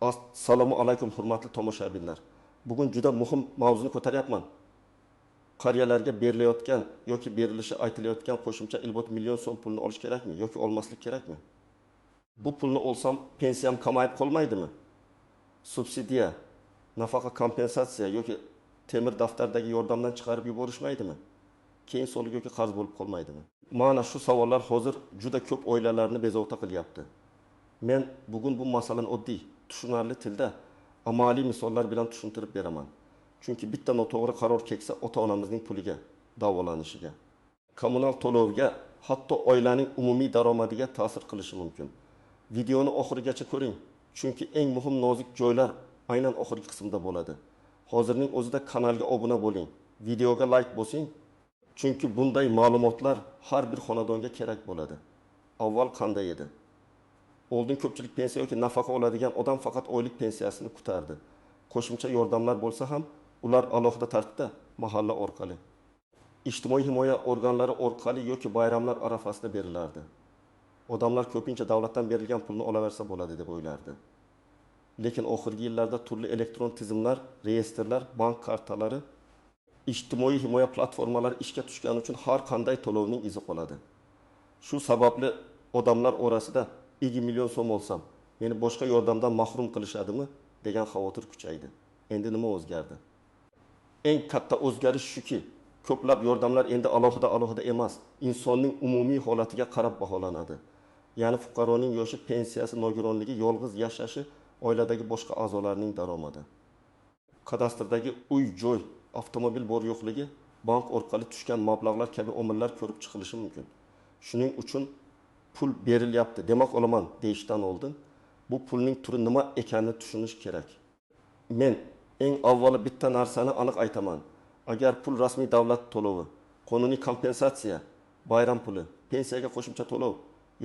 Assalomu alaykum, hurmatli tomoshabinlar. Bugun juda muhim mavzuni ko'taryapman. Qariyalarga berilayotgan yoki berilishi aytilayotgan qo'shimcha 1,5 million so'm pulni olish kerakmi yoki olmaslik kerakmi? Bu pulni olsam pensiyam kamayib qolmaydimi? Subsidiya, nafaqa kompensatsiya yoki temir daftardagi yordamdan chiqarib yuborishmaydimi? Keyin soliq yoki qarz bo'lib qolmaydimi? Mana shu savollar hozir juda ko'p oilalarni bezovta qilyapti. Men bugun bu masalani oddiy, tushunarli tilda amaliy misollar bilan tushuntirib beraman. Chunki bitta noto'g'ri qaror keksa ota-onamizning puliga, davolanishiga, kommunal to'lovga, hatto oilaning umumiy daromadiga ta'sir qilishi mumkin. Videoni oxirigacha ko'ring, chunki eng muhim nozik joylar aynan oxirgi qismda bo'ladi. Hozirning o'zida kanalga obuna bo'ling, videoga like bosing, chunki bunday ma'lumotlar har bir xonadonga kerak bo'ladi. Avval qanday edi? Oldin ko'pchilik pensiya yoki nafaqa oladigan odam faqat oylik pensiyasini kutardi. Qo'shimcha yordamlar bo'lsa ham ular alohida tartibda mahalla orqali, ijtimoiy himoya organlari orqali yoki bayramlar arafasida berilardi. Odamlar ko'pincha davlatdan berilgan pulni olaversa bo'ladi deb o'ylardi. Lekin oxirgi yillarda turli elektron tizimlar, reyestrlar, bank kartalari, ijtimoiy himoya platformalari ishga tushgani uchun har qanday to'lovning izi qoladi. Shu sababli odamlar orasida 2 million so'm olsam, meni boshqa yordamdan mahrum qilishadimi degan xavotir kuchaydi. Endi nima o'zgardi? Eng katta o'zgarish shuki, ko'plab yordamlar endi alohida emas, insonning umumiy holatiga qarab baholanadi. Ya'ni fuqaroning yoshi, pensiyasi, nogironligi, yolg'iz yashashi, oiladagi boshqa a'zolarning daromadi. Kadastrdagi uy-joy, avtomobil bor yo'qligi, bank orqali tushgan mablag'lar kabi omillar ko'rib chiqilishi mumkin. Shuning uchun pul berilyapti, demak olaman deyishdan oldin bu pulning turi nima ekanini tushunish kerak. Men eng avvalo bitta narsani aniq aytaman. Agar pul rasmiy davlat to'lovi, qonuniy kompensatsiya, bayram puli, pensiyaga qo'shimcha to'lov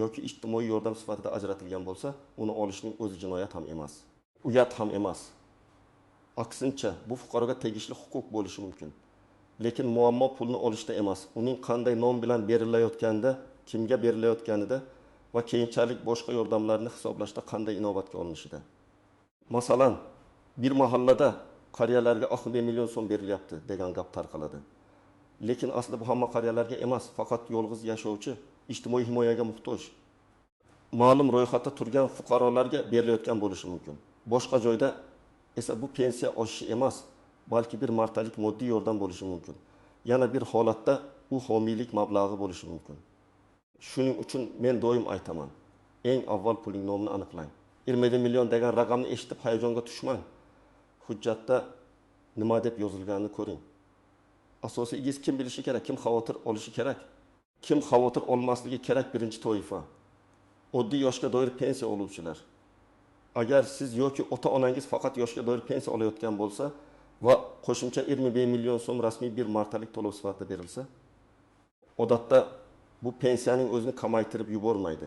yoki ijtimoiy yordam sifatida ajratilgan bo'lsa, uni olishning o'zi jinoyat ham emas, uyat ham emas. Aksincha, bu fuqaroga tegishli huquq bo'lishi mumkin. Lekin muammo pulni olishda emas, uning qanday nom bilan berilayotganida, kimga berilayotganida va keyinchalik boshqa yordamlarni hisoblashda qanday inobatga olinishida. Masalan, bir mahallada qariyalarga 1,5 million so'm berilyapti degan gap tarqaladi. Lekin aslida bu hamma qariyalarga emas, faqat yolg'iz yashovchi, ijtimoiy himoyaga muhtoj, ma'lum ro'yxatda turgan fuqarolarga berilayotgan bo'lishi mumkin. Boshqa joyda esa bu pensiya oshishi emas, balki bir martalik moddiy yordam bo'lishi mumkin. Yana bir holatda u homiylik mablag'i bo'lishi mumkin. Shuning uchun men doim aytaman, eng avval pulning nomini aniqlang. 20 million degan raqamni eshitib hayajonga tushmang. Hujjatda nima deb yozilganini ko'ring. Asosiy igiz kim bilishi kerak, kim xavotir olishi kerak, kim xavotir olmasligi kerak birinchi toifa. Oddiy yoshga doir pensiya oluvchilar. Agar siz yoki ota-onangiz faqat yoshga doir pensiya olayotgan bo'lsa va qo'shimcha 25 million so'm rasmiy bir martalik to'lov sifatida berilsa, odatda bu pensiyaning o'zini kamaytirib yubormaydi.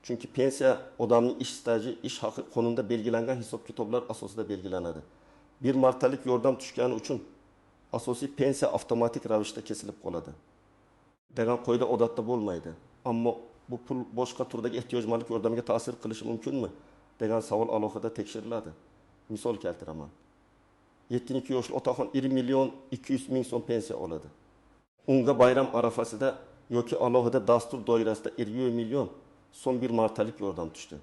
Chunki pensiya odamning ish staji, ish haqi qonunda belgilangan hisob-kitoblar asosida belgilanadi. Bir martalik yordam tushgani uchun asosiy pensiya avtomatik ravishda kesilib qoladi degan qoida odatda bo'lmaydi. Ammo bu pul boshqa turdagi ehtiyojmandlik yordamiga ta'sir qilishi mumkinmi degan savol alohida tekshiriladi. Misol keltiraman. 72 yoshli otaxon 1 million 200 ming so'm pensiya oladi. Unga bayram arafasida yoki alohida dastur doirasida 20 million so'm bir martalik yordam tushdi.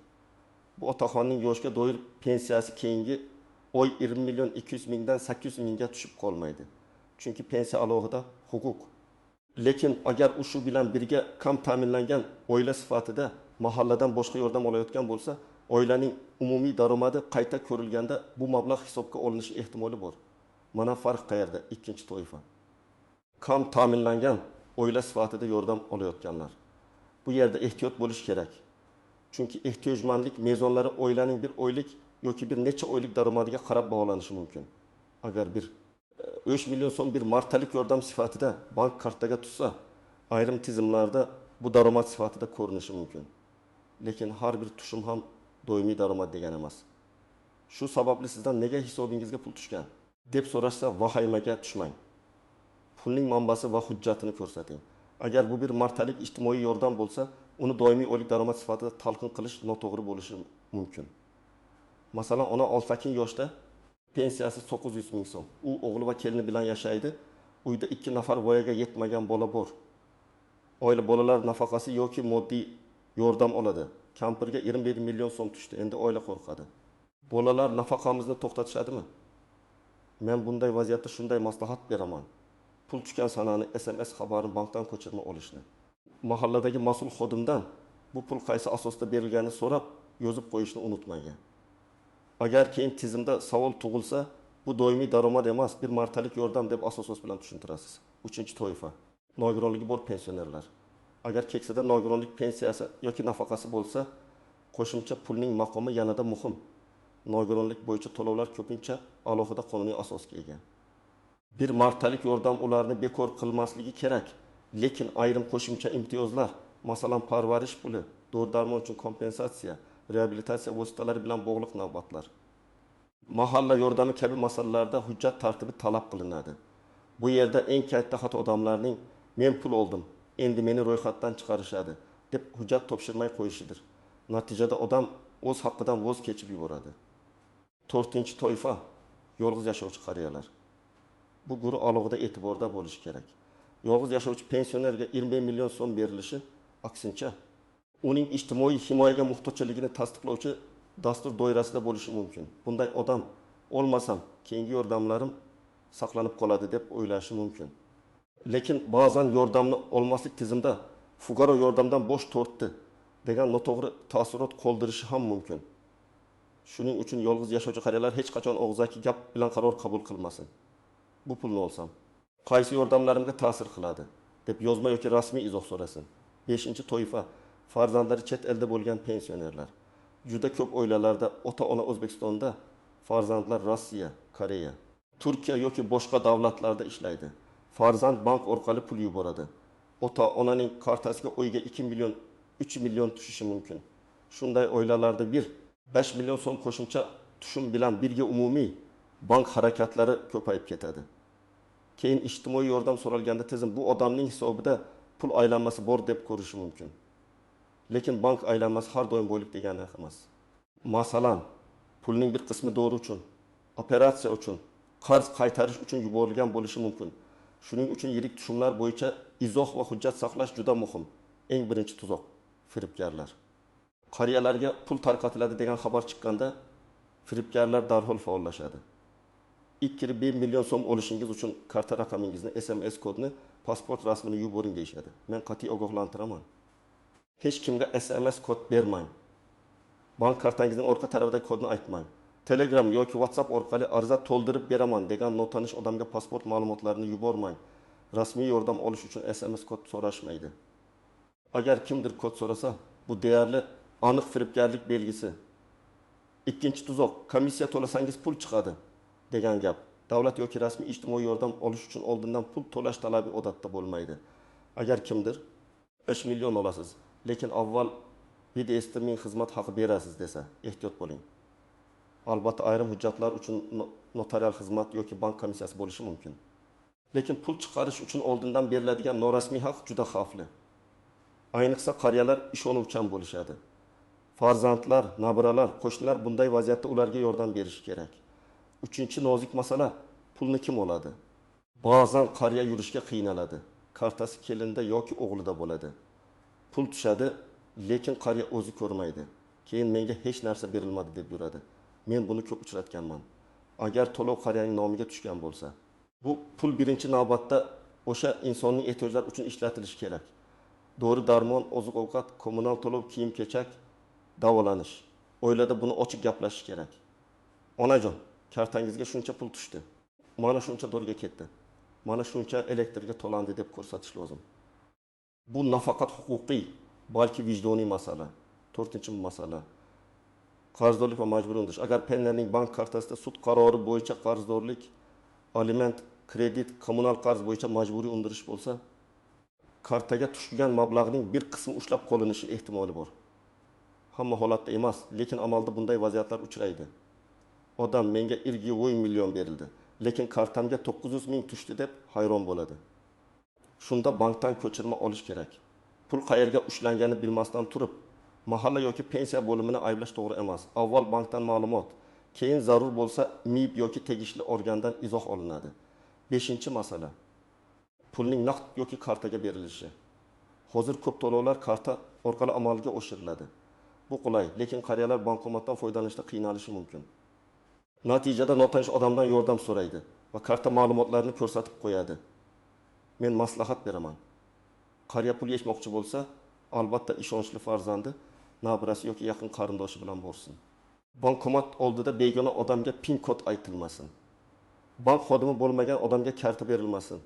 Bu otaxonning yoshga doir pensiyasi keyingi oy 1 million 200 mingdan 800 mingga tushib qolmaydi. Chunki pensiya alohida huquq. Lekin agar u shu bilan birga kam ta'minlangan oila sifatida mahalladan boshqa yordam olayotgan bo'lsa, oilaning umumiy daromadi qayta ko'rilganda bu mablag' hisobga olinishi ehtimoli bor. Mana farq qayerda? Ikkinchi toifa. Kam ta'minlangan oila sifatida yordam olayotganlar. Bu yerda ehtiyot bo'lish kerak. Chunki ehtiyojmandlik mezonlari oilaning bir oylik yoki bir necha oylik daromadiga qarab baholanishi mumkin. Agar bir 3 million so'm bir martalik yordam sifatida bank kartaga tushsa, ayrim tizimlarda bu daromad sifatida ko'rinishi mumkin. Lekin har bir tushum ham doimiy daromad degani emas. Shu sababli sizdan nega hisobingizga pul tushgan deb so'rashsa, vahimaga tushmang. Pulning manbasi va hujjatini ko'rsating. Agar bu bir martalik ijtimoiy yordam bo'lsa, uni doimiy oylik daromad sifatida talqin qilish noto'g'ri bo'lishi mumkin. Masalan, ona 68 yoshda, pensiyasi 900 ming so'm. U o'g'li va kelini bilan yashaydi. Uyda 2 nafar voyaga yetmagan bola bor. Oila bolalar nafaqasi yoki moddiy yordam oladi. Kampirga 27 million so'm tushdi. Endi oila qo'rqadi. Bolalar nafaqamizni to'xtatishadimi? Men bunday vaziyatda shunday maslahat beraman. Pul tushgan sanani, SMS xabarini bankdan ko'chirma olishni. Mahalladagi mas'ul xodimdan bu pul qaysi asosda berilganini so'rab, yozib qo'yishni unutmang. Agar keyin tizimda savol tug'ilsa, bu doimiy daromad emas, bir martalik yordam deb asos bilan tushuntirasiz. 3 toifa. Nogironligi bor pensionerlar. Agar keksada nogironlik pensiyasi yoki nafaqasi bo'lsa, qo'shimcha pulning maqomi yanada muhim. Nogironlik bo'yicha to'lovlar ko'pincha alohida qonuniy asosga ega. Bir martalik yordam ularni bekor qilmasligi kerak, lekin ayrim qo'shimcha imtiyozlar, masalan, parvarish puli, dori-darmon uchun kompensatsiya, reabilitatsiya vositalari bilan bog'liq navbatlar. Mahalla yordami kabi masalalarda hujjat tartibi talab qilinadi. Bu yerda eng katta xato odamlarning men pul oldim, endi meni ro'yxatdan chiqarishadi deb hujjat topshirmay qo'yishidir. Natijada odam o'z haqqidan voz kechib yuboradi. 4 toifa yolg'iz yashovchi qariyalar. Bu guruh alohida e'tiborda bo'lishi kerak. Yolg'iz yashovchi pensionerga 25 million so'm berilishi aksincha uning ijtimoiy himoyaga muhtojligini tasdiqlovchi dastur doirasida bo'lishi mumkin. Bunday odam olmasam keyingi yordamlarim saqlanib qoladi deb o'ylashi mumkin. Lekin ba'zan yordamni olmaslik tizimda fuqaro yordamdan bosh tortdi degan noto'g'ri taassurot qoldirishi ham mumkin. Shuning uchun yolg'iz yashovchi qariyalar hech qachon og'zaki gap bilan qaror qabul qilmasin. Bu pulni olsam qaysi yordamlarimga ta'sir qiladi deb yozma yoki rasmiy izoh so'rasin. 5 toifa farzandlari chet elda bo'lgan pensionerlar. Juda ko'p oilalarda ota-ona O'zbekistonda, farzandlar Rossiya, Koreya, Turkiya yoki boshqa davlatlarda ishlaydi. Farzand bank orqali pul yuboradi. Ota-onaning kartasiga oyga 2 million, 3 million tushishi mumkin. Shunday oilalarda bir 5 million so'm qo'shimcha tushum bilan birga umumiy bank harakatlari ko'payib ketadi. Keyin ijtimoiy yordam so'ralganda tizim bu odamning hisobida pul aylanmasi bor deb ko'rishi mumkin. Lekin bank aylanmasi har doim boylik degani emas. Masalan, pulning bir qismi dori uchun, operatsiya uchun, qarz qaytarish uchun yuborilgan bo'lishi mumkin. Shuning uchun yirik tushumlar bo'yicha izoh va hujjat saqlash juda muhim. Eng birinchi tuzoq firibgarlar. Qariyalarga pul tarqatiladi degan xabar chiqqanda firibgarlar darhol faollashadi. 2,5 million so'm olishingiz uchun karta raqamingizni, SMS kodni, pasport rasmini yuboring deyishadi. Men qat'iy ogohlantiraman. Hech kimga SMS kod bermang. Bank kartangizning orqa tarafidagi kodni aytmang. Telegram yoki WhatsApp orqali ariza to'ldirib beraman degan notanish odamga pasport ma'lumotlarini yubormang. Rasmiy yordam olish uchun SMS kod so'rashmaydi. Agar kimdir kod so'rasa, bu deyarli aniq firibgarlik belgisi. 2 tuzoq, komissiya to'lasangiz pul chiqadi degan gap. Davlat yoki rasmiy ijtimoiy yordam olish uchun oldindan pul to'lash talabi odatda bo'lmaydi. Agar kimdir 5 million olasiz, lekin avval BDSda ming xizmat haqi berasiz desa, ehtiyot bo'ling. Albatta ayrim hujjatlar uchun notarial xizmat yoki bank komissiyasi bo'lishi mumkin. Lekin pul chiqarish uchun oldindan beriladigan norasmiy haq juda xavfli. Ayniqsa qariyalar ishonuvchan bo'lishadi. Farzandlar, nabiralar, qo'shnilar bunday vaziyatda ularga yordam berishi kerak. 3 nozik masala, pulni kim oladi? Ba'zan qariya yurishga qiynaladi. Kartasi kelinda yoki o'g'lida bo'ladi. Pul tushadi, lekin qariya o'zi ko'rmaydi. Keyin menga hech narsa berilmadi deb yuradi. Men buni ko'p uchratganman. Agar to'lov qariyaning nomiga tushgan bo'lsa, bu pul birinchi navbatda o'sha insonning ehtiyojlari uchun ishlatilishi kerak. Dori-darmon, oziq-ovqat, kommunal to'lov, kiyim-kechak, davolanish. Oilada buni ochiq gaplashish kerak. Onajon, kartangizga shuncha pul tushdi. Mana shuncha doriga ketdi. Mana shuncha elektrga to'landi deb ko'rsatish lozim. Bu nafaqat huquqiy, balki vijdoniy masala. 4 masala. Qarzdorlik va majburiy undirish. Agar pensionerning bank kartasida sud qarori bo'yicha qarzdorlik, aliment, kredit, kommunal qarz bo'yicha majburiy undirish bo'lsa, kartaga tushgan mablag'ning bir qismi ushlab qolinishi ehtimoli bor. Hamma holatda emas, lekin amalda bunday vaziyatlar uchraydi. Odam menga 20 million berildi, lekin kartamga 900 ming tushdi deb hayron bo'ladi. Shunda bankdan ko'chirma olish kerak. Pul qayerga ushlangani bilmasdan turib, mahalla yoki pensiya bo'limini ayblash to'g'ri emas. Avval bankdan ma'lumot, Keyin zarur bo'lsa MIB yoki tegishli organdan izoh olinadi. Beshinchi masala. Pulning naqd yoki kartaga berilishi. Hozir ko'p to'lovlar karta orqali amalga oshiriladi. Bu qulay, lekin qariyalar bankomatdan foydalanishda qiynalishi mumkin. Natijada notanish odamdan yordam so'raydi va karta ma'lumotlarini ko'rsatib qo'yadi. Men maslahat beraman. Qariya pul yechmoqchi bo'lsa, albatta ishonchli farzandi, nabirasi yoki yaqin qarindoshi bilan borsin. Bankomat oldida begona odamga pin kod aytilmasin. Bank xodimi bo'lmagan odamga karta berilmasin.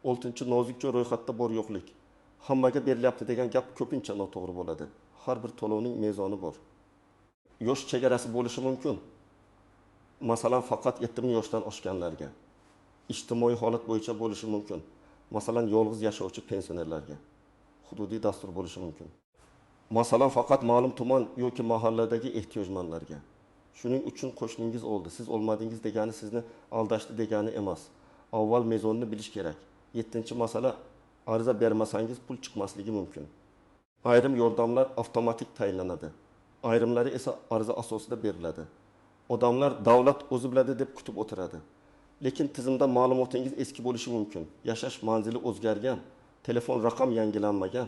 Oltinchi nozikcha ro'yxatda bor yo'qlik. Hammaga berilyapti degan gap ko'pincha noto'g'ri bo'ladi. Har bir to'lovning mezoni bor. Yosh chegarasi bo'lishi mumkin. Masalan, faqat 70 yoshdan oshganlarga. Ijtimoiy holat bo'yicha bo'lishi mumkin. Masalan, yolg'iz yashovchi pensionerlarga. Hududiy dastur bo'lishi mumkin. Masalan, faqat ma'lum tuman yoki mahalladagi ehtiyojmandlarga. Shuning uchun qo'shningiz oldi, siz olmadingiz degani sizni aldashdi degani emas. Avval mezonni bilish kerak. 7-masala ariza bermasangiz pul chiqmasligi mumkin. Ayrim yordamlar avtomatik tayinlanadi. Ayrimlari esa ariza asosida beriladi. Odamlar davlat o'zi biladi deb kutib o'tiradi. Lekin tizimda ma'lumotingiz eski bo'lishi mumkin. Yashash manzili o'zgargan, telefon raqam yangilanmagan,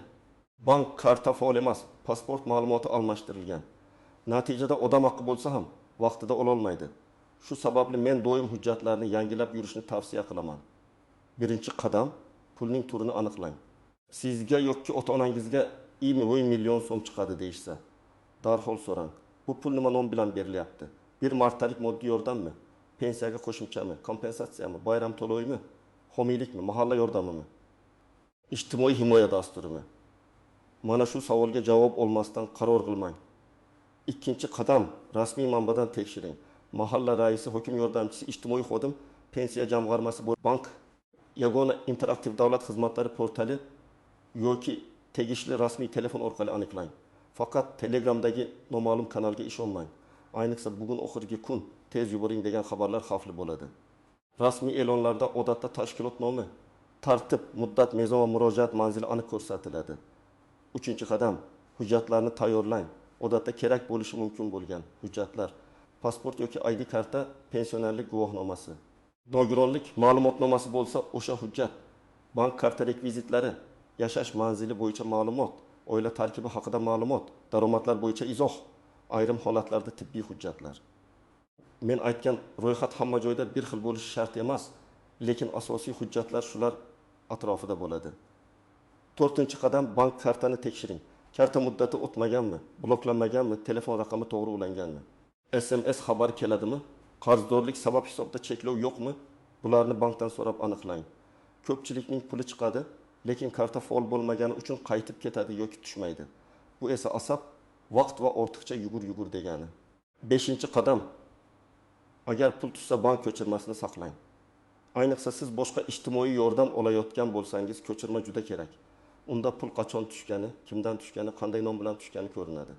bank karta faol emas, pasport ma'lumoti almashtirilgan. Natijada odam haqqi bo'lsa ham vaqtida ololmaydi. Shu sababli men doim hujjatlarni yangilab yurishni tavsiya qilaman. Birinchi qadam pulning turini aniqlang. Sizga yoki ota-onangizga 20 million so'm chiqadi deyishsa, darhol so'rang. Bu pul nima nom bilan berilyapti? Bir martalik moddiy yordammi? Pensiyaga qo'shimchami? Kompensatsiyami? Bayram to'lovimi? Homiylikmi? Mahalla yordamimi? Ijtimoiy himoya dasturimi? Mana shu savolga javob olmasdan qaror qilmang. Ikkinchi qadam rasmiy manbadan tekshiring. Mahalla raisi, hokim yordamchisi, ijtimoiy xodim, pensiya jamg'armasi, bank, yagona interaktiv davlat xizmatlari portali yoki tegishli rasmiy telefon orqali aniqlang. Faqat Telegramdagi noma'lum kanalga ishonmang. Ayniqsa bugun oxirgi kun, tez yuboring degan xabarlar xavfli bo'ladi. Rasmiy e'lonlarda odatda tashkilot nomi, tartib, muddat, mezon va murojaat manzili aniq ko'rsatiladi. Uchinchi qadam hujjatlarni tayyorlang. Odatda kerak bo'lishi mumkin bo'lgan hujjatlar: pasport yoki ID karta, pensionerlik guvohnomasi, nogironlik ma'lumotnomasi bo'lsa o'sha hujjat, bank karta rekvizitlari, yashash manzili bo'yicha ma'lumot, oila tarkibi haqida ma'lumot, daromadlar bo'yicha izoh, ayrim holatlarda tibbiy hujjatlar. Men aytgan ro'yxat hamma joyda bir xil bo'lishi shart emas, lekin asosiy hujjatlar shular atrofida bo'ladi. To'rtinchi qadam bank kartani tekshiring. Karta muddati o'tmaganmi, bloklanmaganmi, telefon raqami to'g'ri ulanganmi? SMS xabar keladimi? Qarzdorlik sabab hisobda cheklov yo'qmi? Bularni bankdan so'rab aniqlang. Ko'pchilikning puli chiqadi, lekin karta faol bo'lmagani uchun qaytib ketadi yoki tushmaydi. Bu esa asab, vaqt va ortiqcha yugur-yugur degani. Beshinchi qadam agar pul tushsa bank ko'chirmasini saqlang. Ayniqsa siz boshqa ijtimoiy yordam olayotgan bo'lsangiz ko'chirma juda kerak. Unda pul qachon tushgani, kimdan tushgani, qanday nom bilan tushgani ko'rinadi.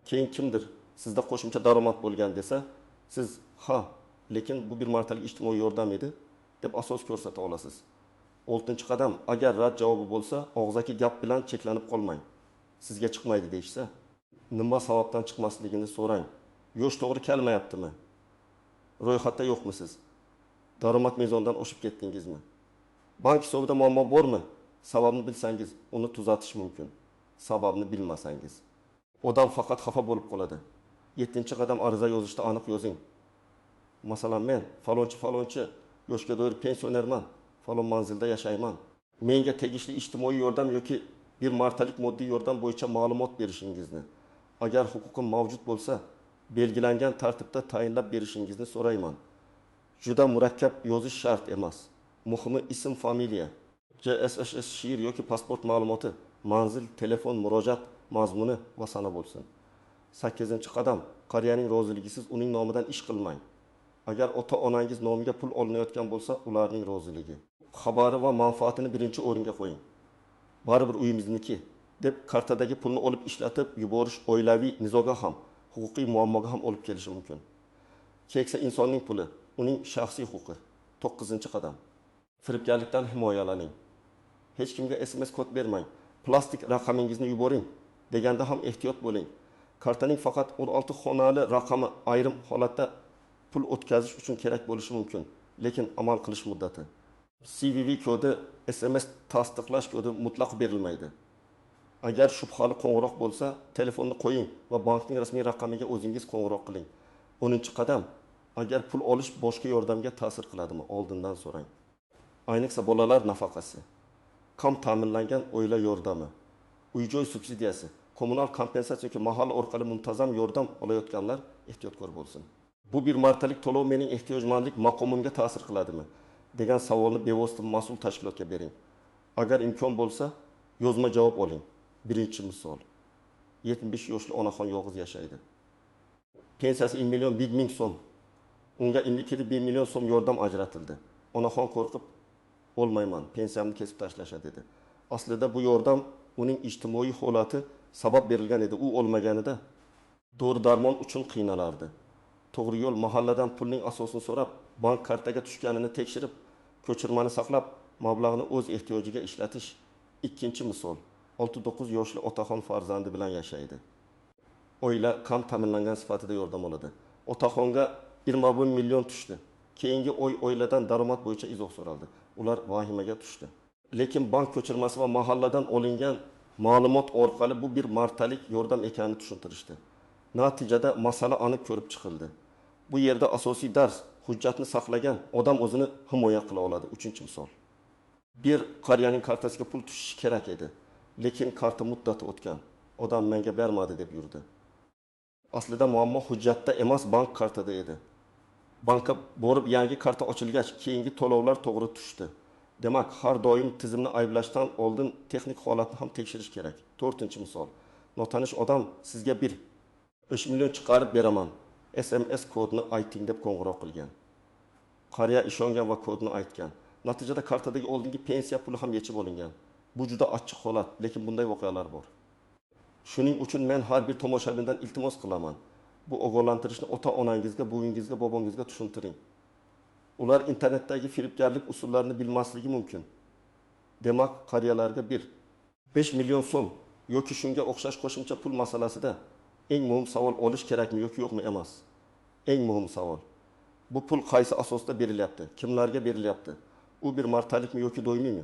Keyin kimdir sizda qo'shimcha daromad bo'lgan desa, siz ha, lekin bu bir martalik ijtimoiy yordam edi deb asos ko'rsata olasiz. Oltinchi qadam agar rad javobi bo'lsa, og'zaki gap bilan cheklanib qolmang. Sizga chiqmaydi deyishsa, nima sababdan chiqmasligini so'rang. Yosh to'g'ri kelmayaptimi? Ro'yxatda yo'qmisiz? Daromad mezonidan oshib ketdingizmi? Bank hisobida muammo bormi? Sababni bilsangiz, uni tuzatish mumkin. Sababni bilmasangiz, odam faqat xafa bo'lib qoladi. 7-qadam ariza yozishda aniq yozing. Masalan, men falonchi yoshga doir pensionerman, falon manzilda yashayman. Menga tegishli ijtimoiy yordam yoki bir martalik moddiy yordam bo'yicha ma'lumot berishingizni, agar huquqim mavjud bo'lsa, belgilangan tartibda tayinlab berishingizni so'rayman. Juda murakkab yozish shart emas. Muhimi ism, familiya, JSSS she'r yoki pasport ma'lumoti, manzil, telefon, murojaat mazmuni va sana bo'lsin. 8-qadam qariyaning roziligisiz uning nomidan ish qilmang. Agar ota-onangiz nomiga pul olinayotgan bo'lsa, ularning roziligi, xabari va manfaatini birinchi o'ringa qo'ying. Baribir uyimizniki deb kartadagi pulni olib ishlatib yuborish oilaviy nizoga ham, huquqiy muammoga ham olib kelishi mumkin. Keksa insonning puli, uning shaxsiy huquqi. 9-qadam firibgarlikdan himoyalaning. Hech kimga SMS kod bermang. Plastik raqamingizni yuboring deganda ham ehtiyot bo'ling. Kartaning faqat 16 xonali raqami ayrim holatda pul o'tkazish uchun kerak bo'lishi mumkin, lekin amal qilish muddati, CVV kodi, SMS tasdiqlash kodi mutlaq berilmaydi. Agar shubhali qo'ng'iroq bo'lsa, telefonni qo'ying va bankning rasmiy raqamiga o'zingiz qo'ng'iroq qiling. 10-qadam. Agar pul olish boshqa yordamga ta'sir qiladimi, oldindan so'rang. Ayniqsa bolalar nafaqasi, kam ta'minlangan oila yordami, uy-joy subsidiyasi, kommunal kompensatsiya yoki mahalla orqali muntazam yordam olayotganlar ehtiyotkor bo'lsin. Bu bir martalik to'lov mening ehtiyojmandlik maqomimga ta'sir qiladimi degan savolni bevosita mas'ul tashkilotga bering. Agar imkon bo'lsa, yozma javob oling. Birinchi misol. 75 yoshli onaxon yolg'iz yashaydi. Pensiyasi 1 million 1 ming so'm. Unga 52 million so'm yordam ajratildi. Onaxon qo'rqib, olmayman, pensiyamni kesib tashlashadi dedi. Aslida bu yordam uning ijtimoiy holati sabab berilgan edi. U olmaganida dori-darmon uchun qiynalardi. To'g'ri yo'l mahalladan pulning asosini so'rab, bank kartaga tushganini tekshirib, ko'chirmani saqlab, mablag'ni o'z ehtiyojiga ishlatish. Ikkinchi misol. 6-9 yoshli otaxon farzandi bilan yashaydi. Oila kam ta'minlangan sifatida yordam oladi. Otaxonga 21 million tushdi. Keyingi oy oiladan daromad bo'yicha izoh so'raldi. Ular vahimaga tushdi. Lekin bank ko'chirmasi va mahalladan olingan ma'lumot orqali bu bir martalik yordam ekanini tushuntirishdi. Natijada masala aniq ko'rib chiqildi. Bu yerda asosiy dars hujjatni saqlagan odam o'zini himoya qila oladi. 3-misol. Bir qariyaning kartasiga pul tushishi kerak edi. Lekin karta muddati o'tgan. Odam menga bermadi deb yurdi. Aslida muammo hujjatda emas, bank kartada edi. Bankka borib yangi karta ochilgach, keyingi to'lovlar to'g'ri tushdi. Demak, har doim tizimni ayblashdan oldin texnik holatni ham tekshirish kerak. 4-misol. Notanish odam sizga bir 3 million chiqarib beraman, SMS kodini ayting deb qo'ng'iroq qilgan. Qariya ishongan va kodni aytgan. Natijada kartadagi oldingi pensiya puli ham yechib olingan. Bu juda achchiq holat, lekin bunday voqealar bor. Shuning uchun men har bir tomoshabindan iltimos qilaman. Bu ogohlantirishni ota-onangizga, buvingizga, bobongizga tushuntiring. Ular internetdagi firibgarlik usullarini bilmasligi mumkin. Demak, qariyalarga 5 million so'm yoki shunga o'xshash qo'shimcha pul masalasida eng muhim savol olish kerakmi yoki yo'qmi emas. Eng muhim savol: bu pul qaysi asosda berilyapti, kimlarga berilyapti, u bir martalikmi yoki doimiymi?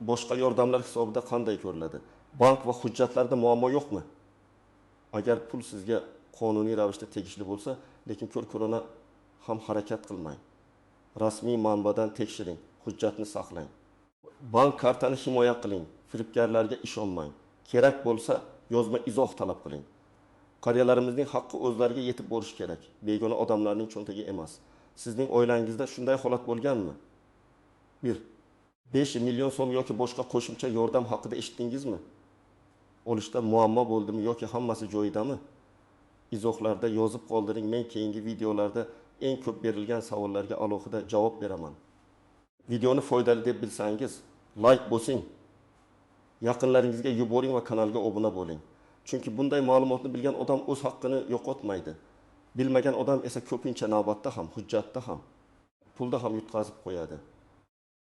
Boshqa yordamlar hisobida qanday ko'riladi? Bank va hujjatlarda muammo yo'qmi? Agar pul sizga qonuniy ravishda tegishli bo'lsa, lekin ko'r-ko'rona ham harakat qilmang. Rasmiy manbadan tekshiring, hujjatni saqlang. Bank kartani himoya qiling, firibgarlarga ishonmang. Kerak bo'lsa, yozma izoh talab qiling. Qariyalarimizning haqqi o'zlariga yetib borishi kerak, begona odamlarning cho'ntagi emas. Sizning oilangizda shunday holat bo'lganmi? 1. 5 million so'm yoki boshqa qo'shimcha yordam haqida eshitdingizmi? Olishda muammo bo'ldimi yoki hammasi joyidami? Izohlarda yozib qoldiring. Men keyingi videolarda eng ko'p berilgan savollarga alohida javob beraman. Videoni foydali deb bilsangiz, like bosing, yaqinlaringizga yuboring va kanalga obuna bo'ling. Chunki bunday ma'lumotni bilgan odam o'z haqqini yo'qotmaydi. Bilmagan odam esa ko'pincha navbatda ham, hujjatda ham, pulda ham yutqazib qo'yadi.